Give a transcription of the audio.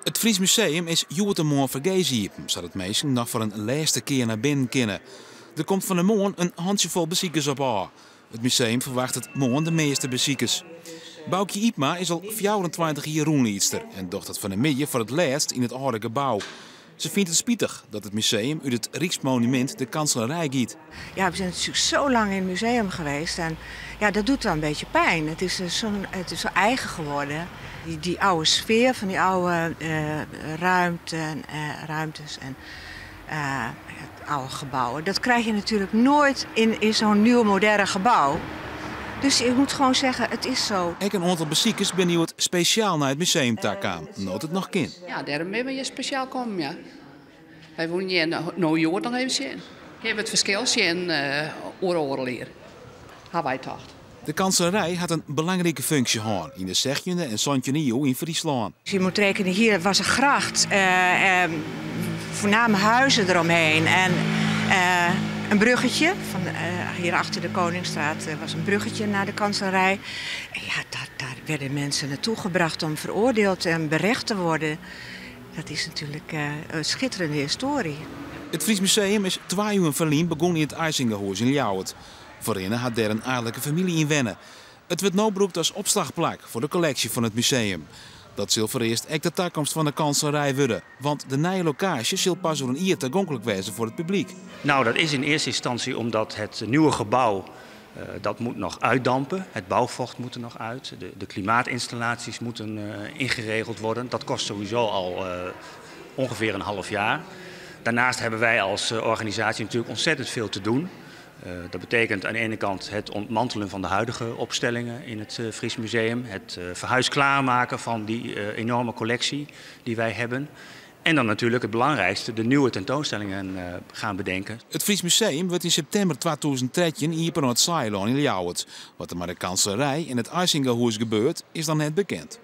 It Fries Museum is hjoed-de-moarn fergees iepen, sadat minsken noch foar in lêste kear nei binnen kinne. Der komt fan 'e moarn in hantsjefol besikers op ôf. It museum ferwachtet moarn de measte besikers. Boukje Ypma is al 24 jier rûnliedster en docht dat fan 'e middei foar it lêst yn it âlde gebou. Se fynt it spitich dat it museum út it Ryksmonumint de Kanselarij giet. Ja, we zijn natuurlijk zo lang in het museum geweest en ja, dat doet wel een beetje pijn. Het is zo eigen geworden. Die oude sfeer van die oude ruimtes en oude gebouwen. Dat krijg je natuurlijk nooit in zo'n nieuw moderne gebouw. Dus ik moet gewoon zeggen, het is zo. Ek in oantal besikers binne hjoed spesjaal nei it museum ta kaam, no't it noch kin. Ja, dêrom binne we hjir spesjaal kommen, ja. Wy woene hjir no hjoed noch even sjen. Kinne we it ferskil sjen oer oardel jier, ha wy tocht. De Kanselarij hat in belangrike funksje hân yn de 16e en 17e iuw yn Fryslân. Je moet rekenen, hier was een gracht, voorname huizen eromheen en een bruggetje. Van hier achter de Koningsstraat was een bruggetje naar de Kanselarij. En ja, daar werden mensen naartoe gebracht om veroordeeld en berecht te worden. Dat is natuurlijk een schitterende historie. It Fries Museum is 2 iuwen ferlyn begûn yn it Eysingahûs yn Ljouwert. Foarhinne hat dêr in aadlike famylje yn wenne. It wurdt no brûkt as opslachplak foar de kolleksje fan it museum. Dat sil foarearst ek de takomst fan de Kanselarij wurde, want de nije lokaasje sil pas oer in jier tagonklik wêze foar it publyk. Nou, dat is in eerste instantie omdat het nieuwe gebouw, dat moet nog uitdampen. Het bouwvocht moet er nog uit. De klimaatinstallaties moeten ingeregeld worden. Dat kost sowieso al ongeveer een half jaar. Daarnaast hebben wij als organisatie natuurlijk ontzettend veel te doen. Dat betekent aan de ene kant het ontmantelen van de huidige opstellingen in het Fries Museum. Het verhuis klaarmaken van die enorme collectie die wij hebben. En dan natuurlijk het belangrijkste, de nieuwe tentoonstellingen gaan bedenken. It Fries Museum wurdt yn septimber 2013 iepen oan it Saailân yn Ljouwert. Wat der mei de Kanselarij en it Eysingahûs gebeurt, is dan net bekend.